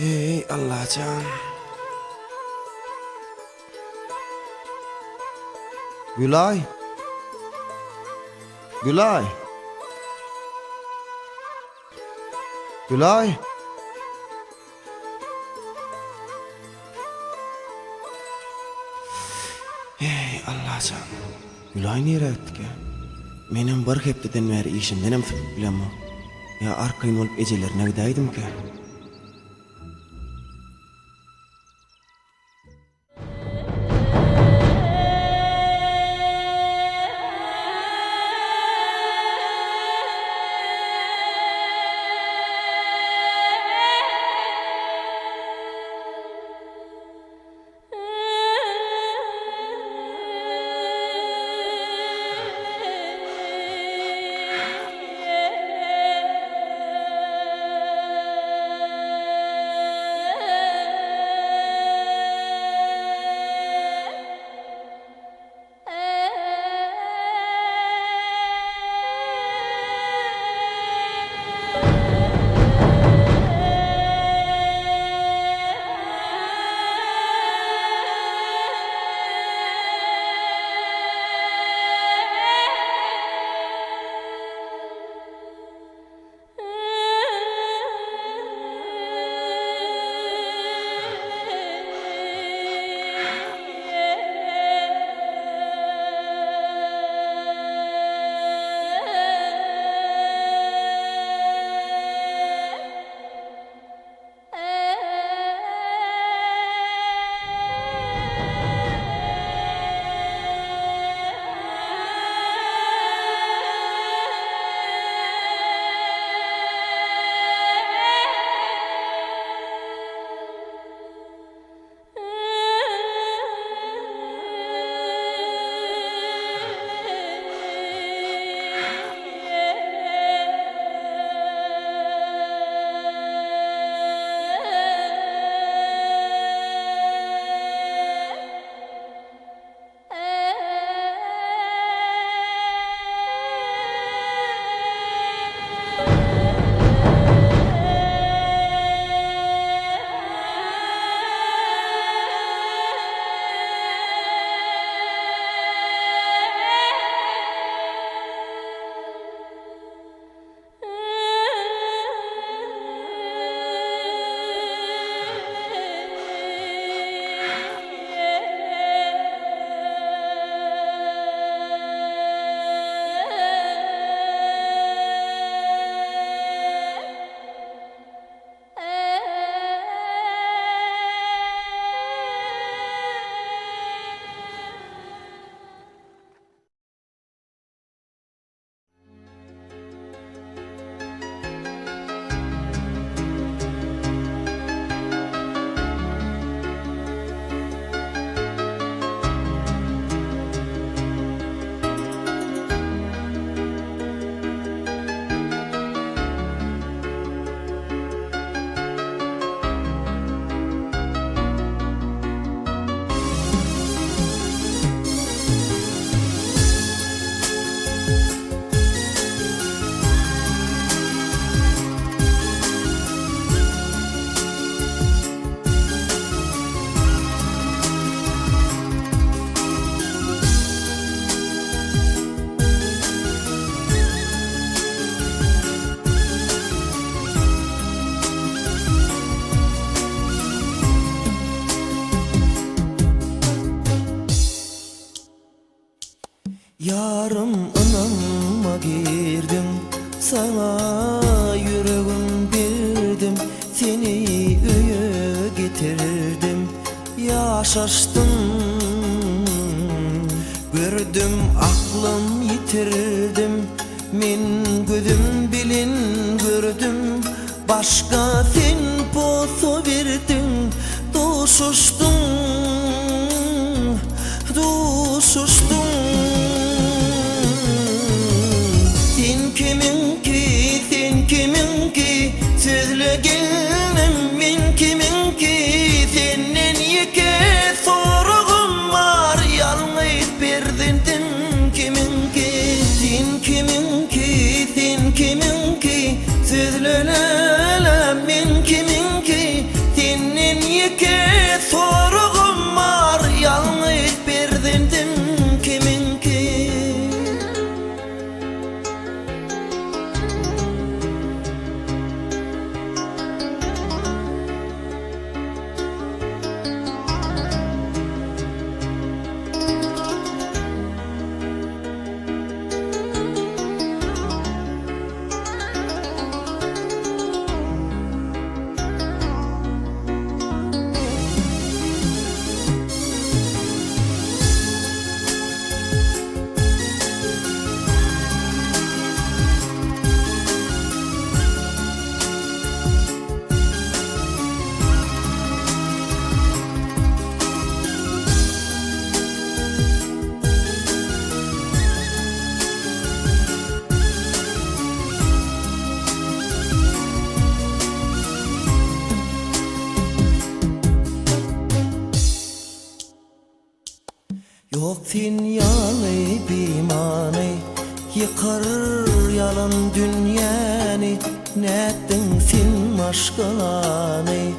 Eý, Allajan! Gülaý! Gülaý! Gülaý! Eý, Allajan! Gülaý nirä gitdikä? Menem bir hepdeden bäri işimdenem sypyp bilemok. Ýa arkaýyn bolup ejelerine gidäýdimkä? Ýarym ynamma girdiň, saňa ýüregim berdim, seni öýe getirdim, ýaşaşdym. Gördüm aklym ýitirdim, men gözüm bilen gördüm, başga sen posa berdiň, duşuşdyň. Duşuşdyň. Sen kimiňki, sen kimiňki, Sözle gelnim, men kimiňki? Senden ýeke soragym bar, Ýalňyz perzendim kimiňki? Sen kimiňki, sen kimiňki, Sözle läläm, men kimiňki? Ýok sen ýaly bimany, Ýykar ýalan dünýäni, Nätdiň sen maşgalany,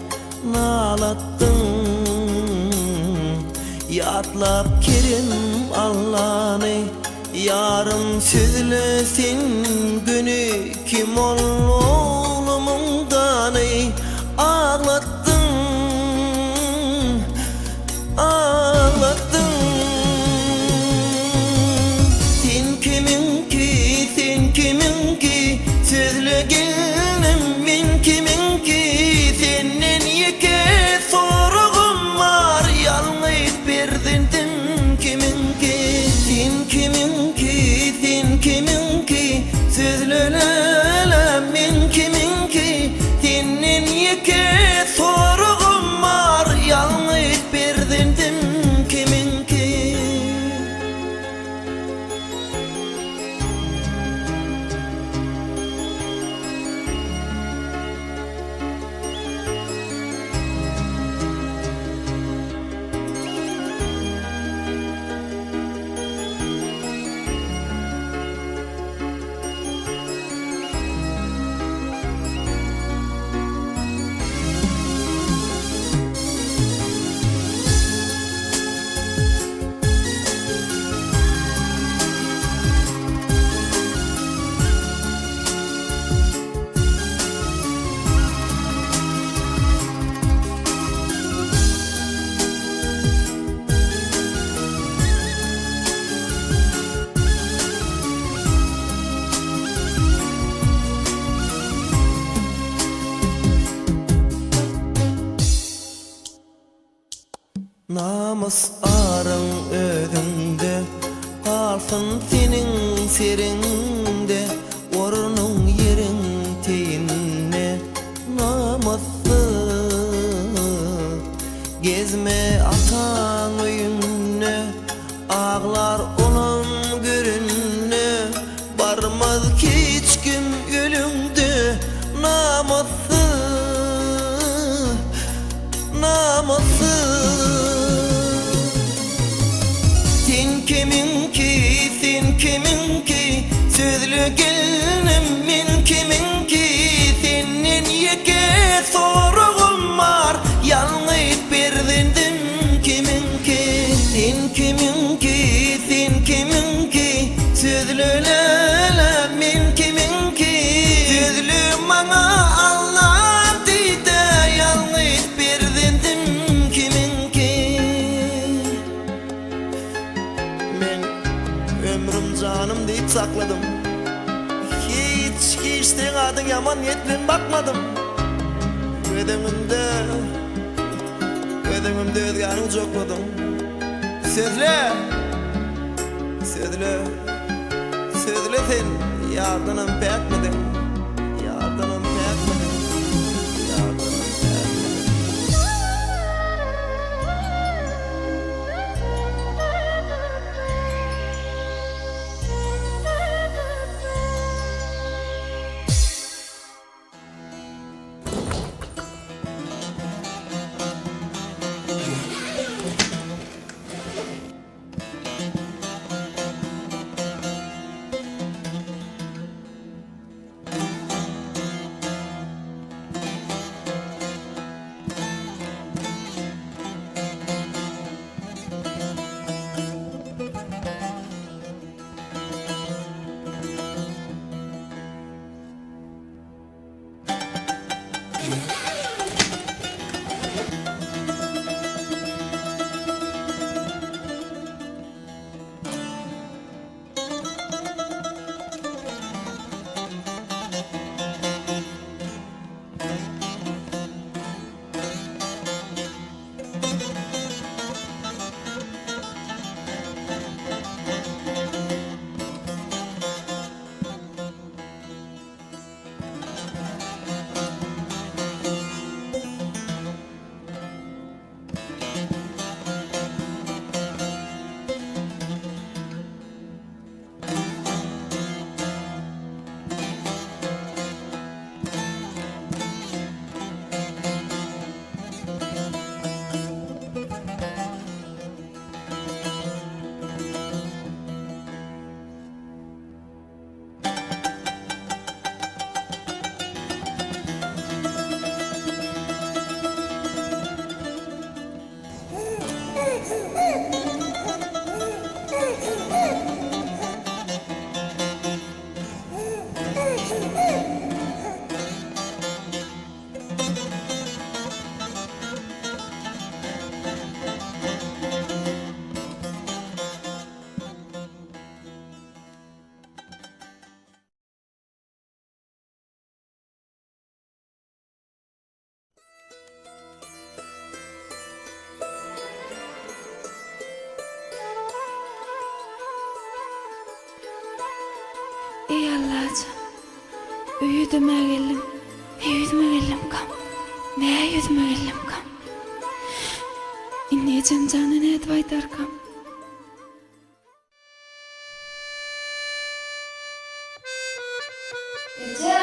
Nalatdyň. Ýatlap Kerem Allany, Ýarym sözle sen göni, Kim ol oglumyň gany, Aglatdyň. Aglatdyň. Sen kimiňki, sen kimiňki, Sözle gelnim men kimiňki, Senden ýeke soragym bar, Ýalňyz perzendim kimiňki? Sen kimiňki, sen kimiňki, Sözle läläm men kimiňki, Senden ýeke soragym bar, Ýalňyz perzendim kimiňki? Namys aryň özüňde galsyn seniň seriňde ornuň ýeriň teýinde namyssyz gezme ataň öýünde aglar olam göründe barmaz hiç kim ölüňde namyssyz Namyssyz Sen kimiňki, sen kimiňki Sözle gelnim men kimiňki Senden ýeke soragym bar Ýalňyz perzendim kimiňki Sen kimiňki, sen kimiňki Sözle läle men kimiňki Sözle maňa Alla diýdä ýalňyz perzendim kimiňki Men ömrüm janym diýip sakladym Hiç hiç seň adyň ýaman niýet bilen bakmadym Göz öňümde Göz öňümde özgäni gujakladyň Sözle Sözle Sözle sen ýardanam päkmidiň Ýardanam päkmidiň Ýardanam päkmidiň. Öýe-de-mä geldim. Ne ýüzüme geldimkam? Nä ýüzüme geldimkam? Indi ejem jana nädip aýdarkam? Eje!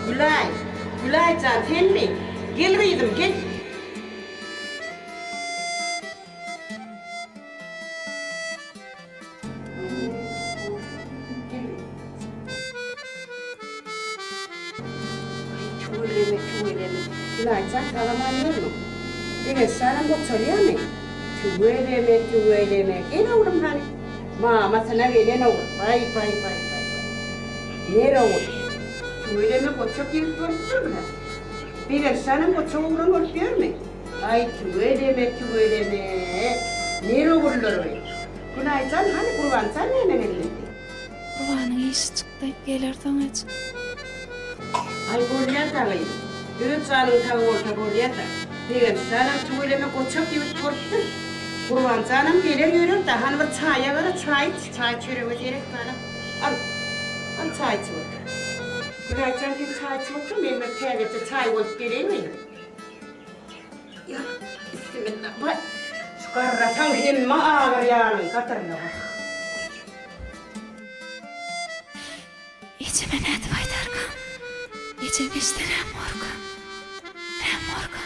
Gülaý! Gülaý jan, senmi? Gel gyzym, gel! Aý, tüweleme, tüweleme. Gülaý jan, salam alýarmyň? Begenç janam goçalýarmy? Tüweleme, tüweleme. Gel oglum hany. Mamasyna gelen ogul. Baý, baý, baý, baý, baý. Ner ogul. Tüweleme goçak ýigit bolupdyr bular. Begenç janam goçak oglan bolup ýörmi? Aý, tüweleme, tüweleme. Ner ogullar oý. Gülaý jan hany, Gurban jan näme gelmedi? Gurbanyň işi çykdy, geler soň eje. Aý bolýa-da gyz. Öz janyň sag bolsa bolýa-da. Begenç janam tüweleme goçak ýigit bolupdyr. Gurban janam geler ýörer-dä. Hany bir çaýa gara, çaý iç. Çaý çörege gerek bala. Al. Al çaý içip otur. Gülaý jan sen çaý içip otur, men bir täzeje çaý goýup geleýin gyzym. Ýa, bissimilla. Baý, şu garrasaň hemme agyrýanyň gatyrly wah. Ejeme nädip aýdarkam? Ejem eşitse näme borka? Näme borka?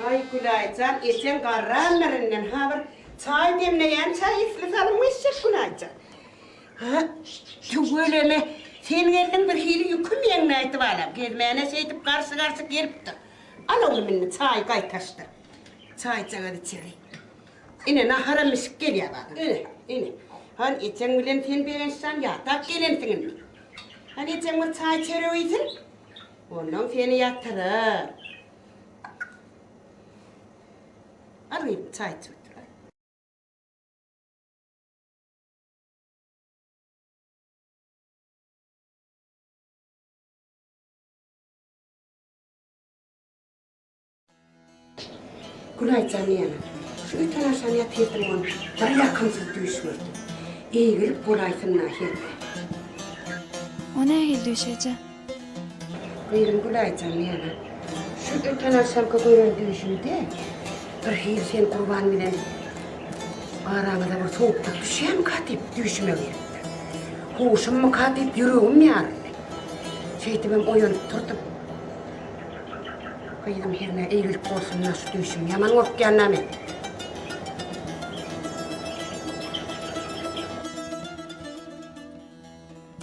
Aý, Gülaýjan, ejeň garrandyr inden, ha bir çaý demleýän çaý isli salyň eşek Gülaýjan. Ha, tüweleme, sen geldiň birhili ýüküm ýeňläýdi balam, gezmäne şeýdip garşy-garşy gelipdir. Al oglum indi çaý gaýtaşdyr. Çaýjagaz içeli. Ine, naharam bişip gelýär balam. Ine, ine. Han ejeň bilen sen Begençjan ýatap gelensiň indi. Han ejeň bir çaý-çörek iýsin. Onnoň seni ýatyrar. Al gyzym, çaý içip otur. Gülaýjan ýene, şu öten agşam ýatyrdym ony, bir ýakymsyz düýş gördüm. Eýgilik bolaýsyn-da hernä. O nähili düýş eje? Gyzym Gülaýjan ýene, şu öten agşamky gören düýşümde birhili sen Gurban bilen araňyza bir sowuklyk düşýärmika diýip düýşüme giripdir. Huşummyka diýip ýüregim ýaryldy. Şeýdibem oýanyp turdum. Gyzym hernä eýgilik bolsun-da şu düýşüm. Ýaman gorkýan-da men.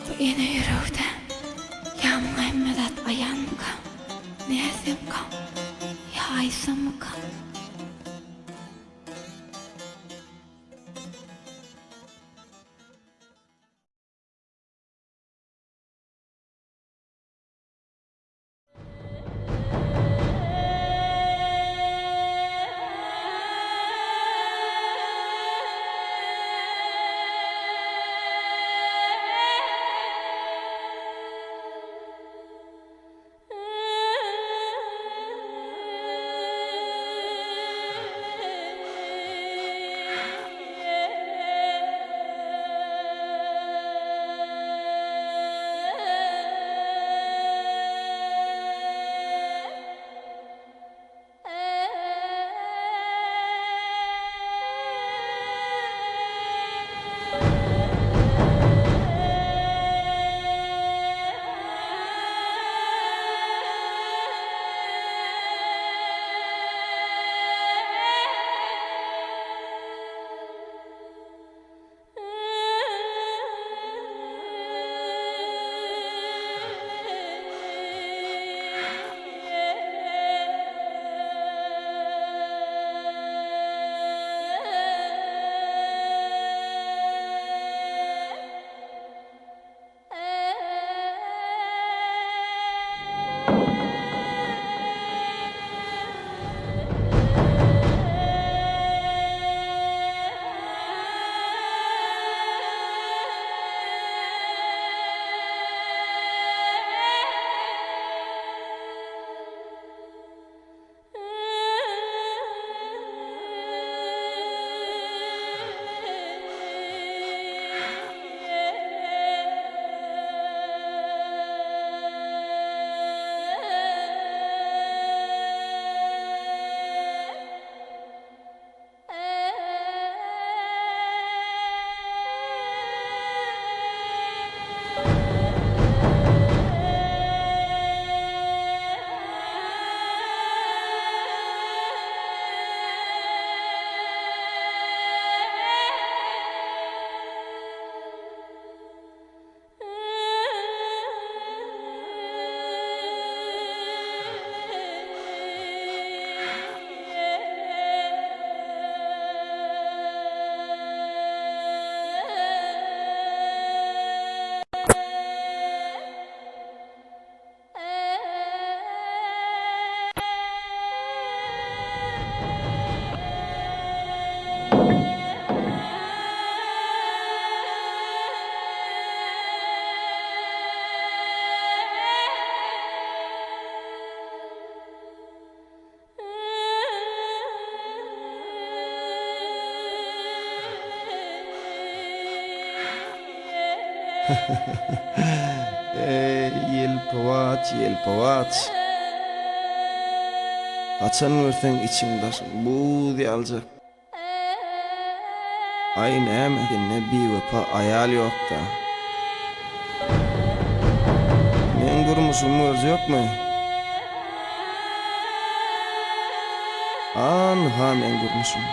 Bu ene ýüregi-dä. Ýa muňa hemme zat aýanmyka? Nätsemkam? Ýa aýtsammykam? Eý, ýelpewaç, ýelpewaç. Haçan görseň içiň-daşyň buz ýaljak. Aý näme, sende biwepa aýal ýok-da. Meň durmuşymy görjekmi? Anha meň durmuşym.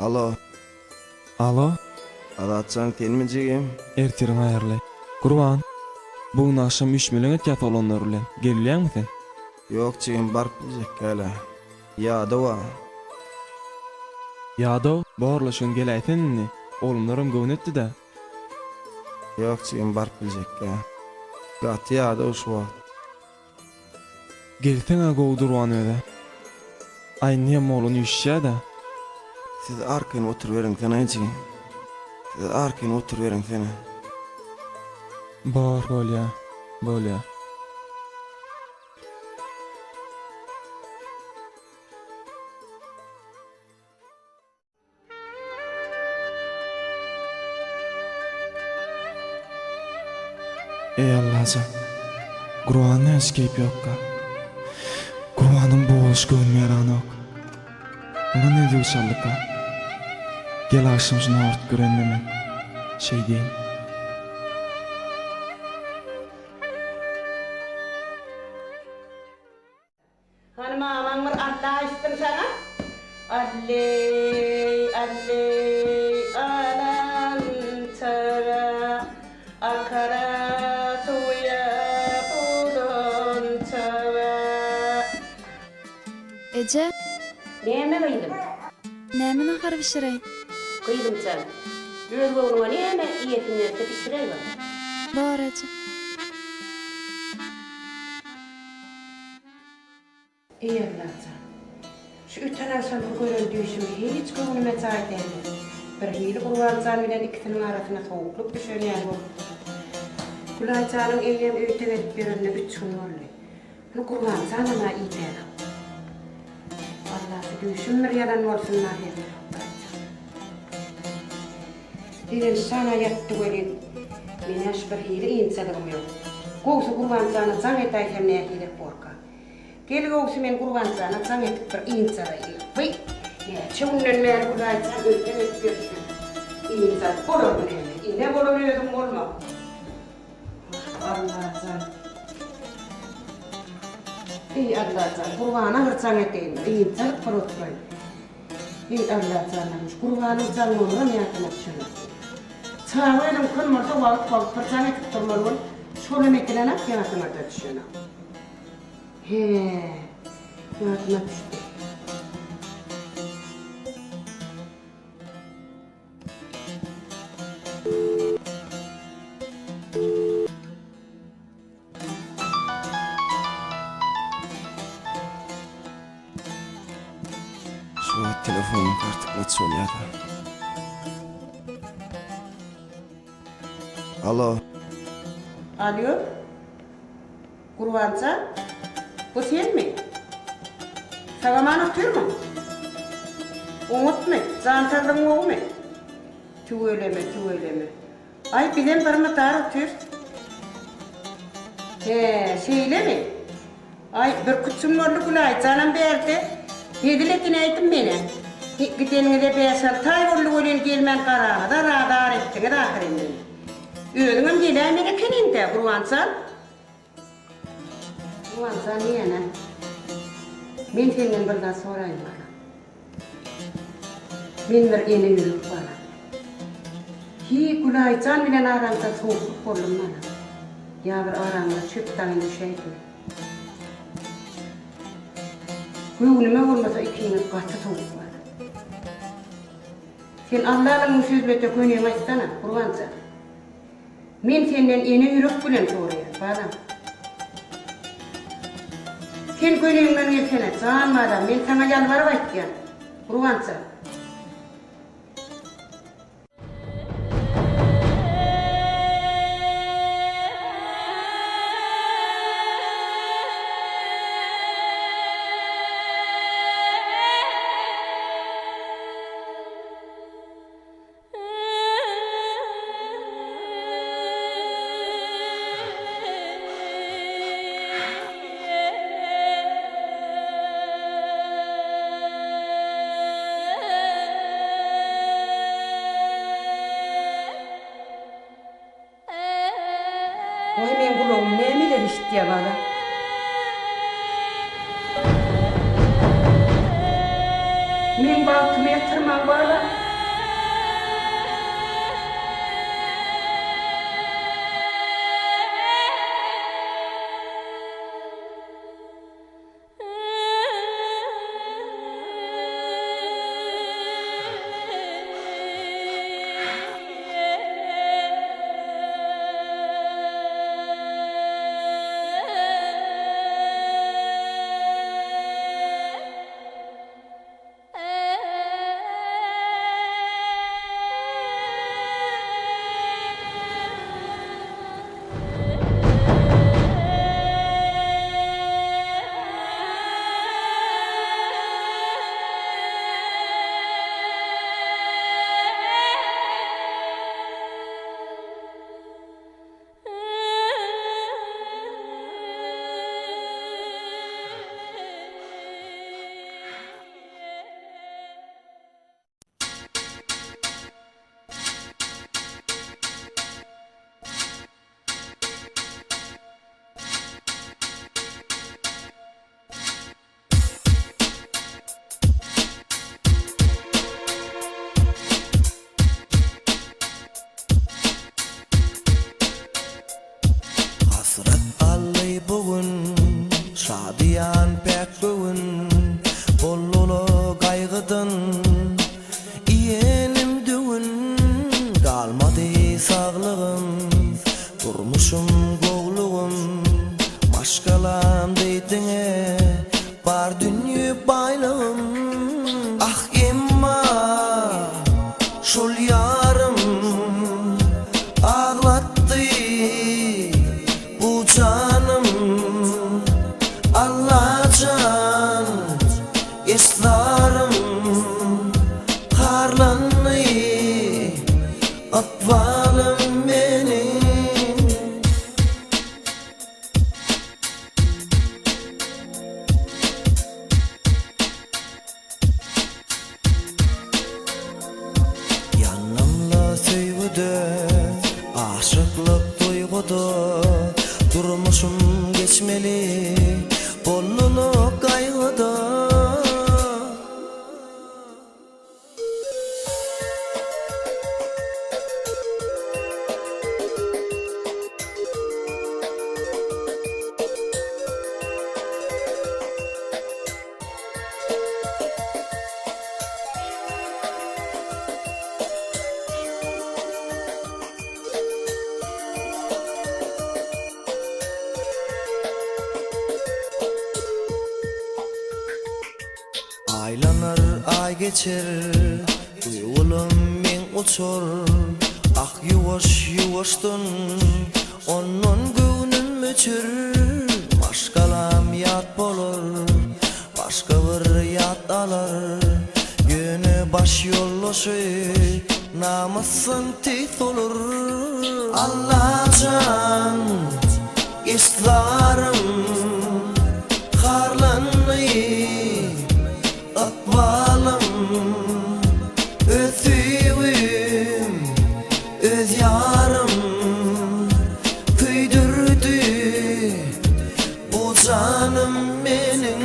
Alo. Alo. Azatjan senmi jigim? Ertiriň haýyrly. Gurban, bu gün agşam üýşmeleň etýäs oglanlar bilen. Gelýäňmi sen? Ýok jigim baryp biljek däl-ä. Ýadaw-a. Ýadaw? Borla şu gün geläýsen indi. Oglanlaram göwün etdi-dä. Ýok jigim baryp biljek däl. Gaty ýadaw şu wagt. Gelseň-ä gowy durban özä. Aý indi hem oglan üýşýä-dä. Siz arkaýyn oturyberiň sen-aý jigim. Siz arkaýyn oturyberiň sen-ä. Bor bolýa, bolýa. Eý Allajan, Gurban näçe keýpi ýokka? Gurbanyň bu bolşy göwnüme ýaranok. Muňa ne döw çaldyka? Gel agşam şuny agyryp görende men şeýdeýin. Hany mamaň bir alla aýtsyn saňa. Alleý, alleý, alan çaga, Akara suwya bulan çaga. Eje. Näme gyzym? Näme nahar bişireýin? Gyzymjan, öz göwnüňe näme iýesiň gelse bişiräý bar. Bor eje. Eý Allajan! Şu öten agşamky gören düýşüm hiç göwnüme jaý däldi. Birhili Gurbanjan bilen ikisiniň arasyna sowuklyk düşen ýaly bolupdyr. Gülaýjanyň eýýäm öýde gezip ýörenine üç gün boldy. Muny Gurbanjanam-a idänok. Alla şu düýşüm bir ýalan bolsun-da hezret Hudaýjan. Begençjan-a ýatdy welin, men-ä şu birhili ynjalygym ýok. Gowsy Gurbanjana jaň edäýsem nähilek borka. Gel gowsy men Gurbanjana jaň edip bir ynjalaýyn. By, näçe günden bäri Gülaýjan öýden edip ýörşüne. Ynjalyp bolarmy näme? Ene bolan özüň bolma. Ah, Allajan. Eý, Allajan, Gurbana bir jaň edeýin, ynjalyp bir oturaýyn. Eý, Allajan, şu Gurbanyň jaň nomeram ýadyma düşenok. Çaga özüňkem bolsa wagt-wagt bir jaň edip durmaly bolup, şolam edilenak ýadyma-da düşenok. He, ýadyma düşdi. Şu wagt telefonuň artykmaç bolýar-da. Alo. Alýo. Gurbanjan, bu senmi? Sag-aman otyrmyň? Oňatmy, jan saglygyň gowumy? Tüweleme, tüweleme. Aý, bizem bir mydar otyrys. He, şeýlemi? Aý, birküç gün boldy Gülaýjanam bärde. Hezil edinäýdim men-ä. He, gideniňize bäş-alty aý boldy welin gelmän garaňyza razar etdiňiz ahyryn meni. Özüňem geläýmeli ekeniň-dä, Gurbanjan. Gurbanjan diýene, Men senden bir zat soraýyn balam. Men bir ene ýürek balam. Hiý, Gülaýjan bilen araňda sowuklyk boldumy balam? Ýa bir araňyza çöp daýyn düşäýdimi? Göwnüme bolmasa ikiňiz gaty sowuk balam. Sen Allanyň sözlede göniňi aýtsana, Gurbanjan. Men senden ene ýürek bilen soraýan, balam. Sen göniňden gelsene, jan balam, men saňa ýalbaryp aýtýan, Gurbanjan. Goý meň gulagym nämeler eşitýär bala. Meň bagtymy ýatyrmaň bala. Şol ýarym aglatdy bu janym Allajan esrarym harlandy ykbalym meniň. Ýandymla söýgüde, aşyklyk duýguda, Durmuşym geçmeli bollulyk gaýgyda. Aýlanar aý geçer, duýgulam meň uçar, Ah ýuwaş ýuwaşdan ondan göwnüm öçer, Maşgalam ýat bolar, başga bir ýat alar, Ýöne baş ýoldaşy namysdan teý solar. Allajan esrarym harlandy ykbalym Öz söýgim, öz ýarym köýdürdi bu janym meniň.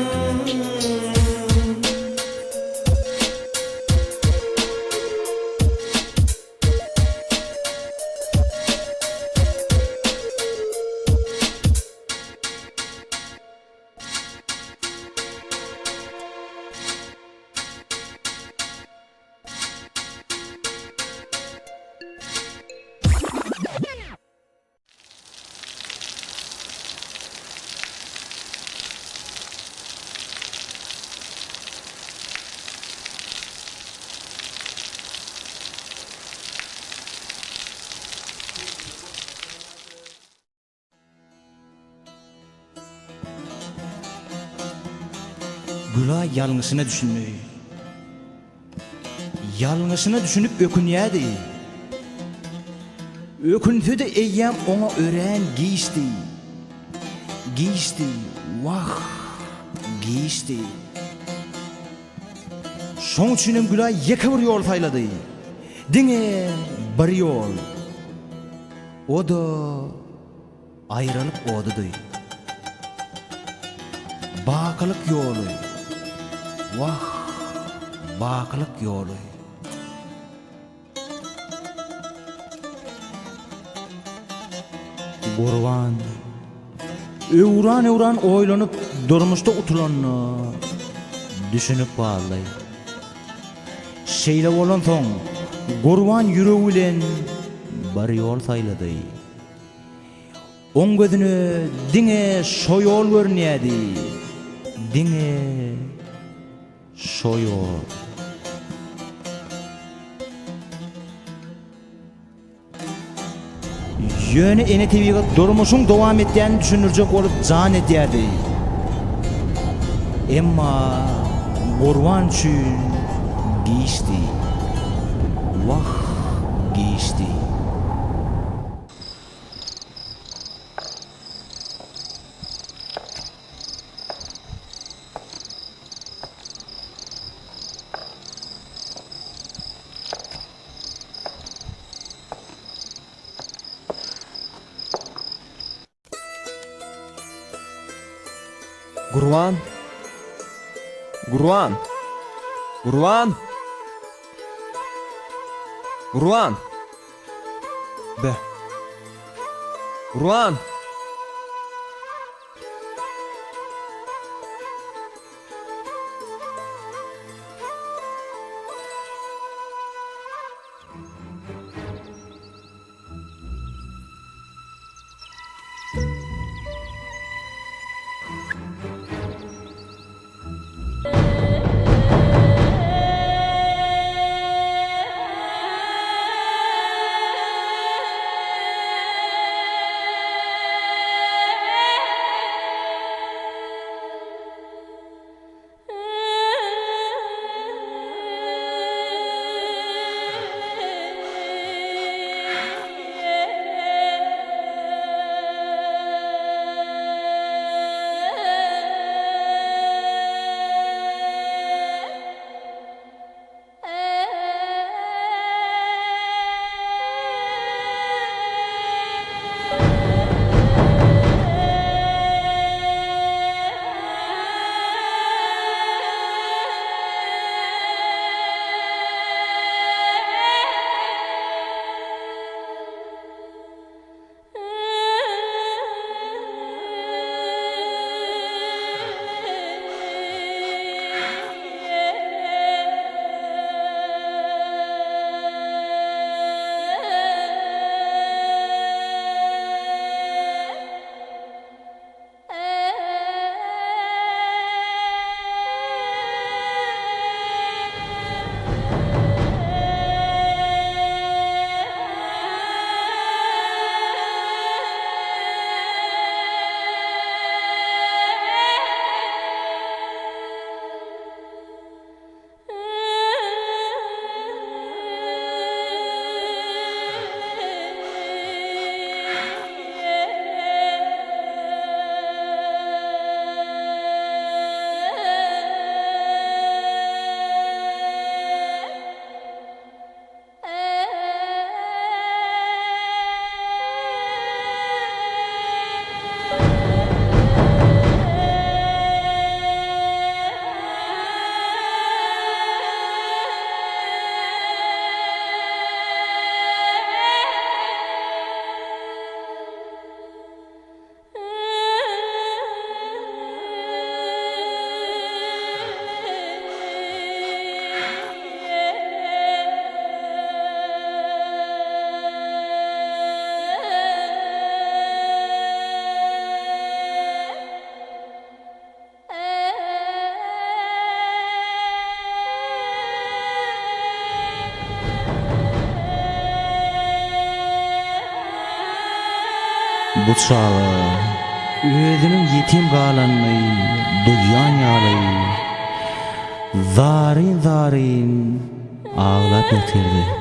Gülaý ýalňyşyna düşündi. Ýalňyşyna düşünip ökünýärdi. Ökünse-de eýýäm oňa örän giçdi. Giçdi, wah, giçdi. Şoň üçinem Gülaý ýeke bir ýol saýlady. Diňe bir ýol. O-da aýralyk odudy. Bakylyk ýoly, wah, bakylyk ýoly. Gurban öwran-öwran oýlanyp, durmuşda utulanyna düşünip galdy. Şeýle bolansoň, Gurban ýüregi bilen bir ýol saýlady. Oň gözüne diňe şo ýol görünýärdi, diňe şo ýol. Ýöne ene tebigat durmuşyň dowam etýänini düşündirjek bolup jan edýärdi. Emma Gurban üçin giçdi. Wah, giçdi. Gurban! Gurban! Gurban! Gurban! Be. Gurban! Bu çaga özüniň ýetim galanyny duýan ýaly, zaryn-zaryn aglap ýatyrdy.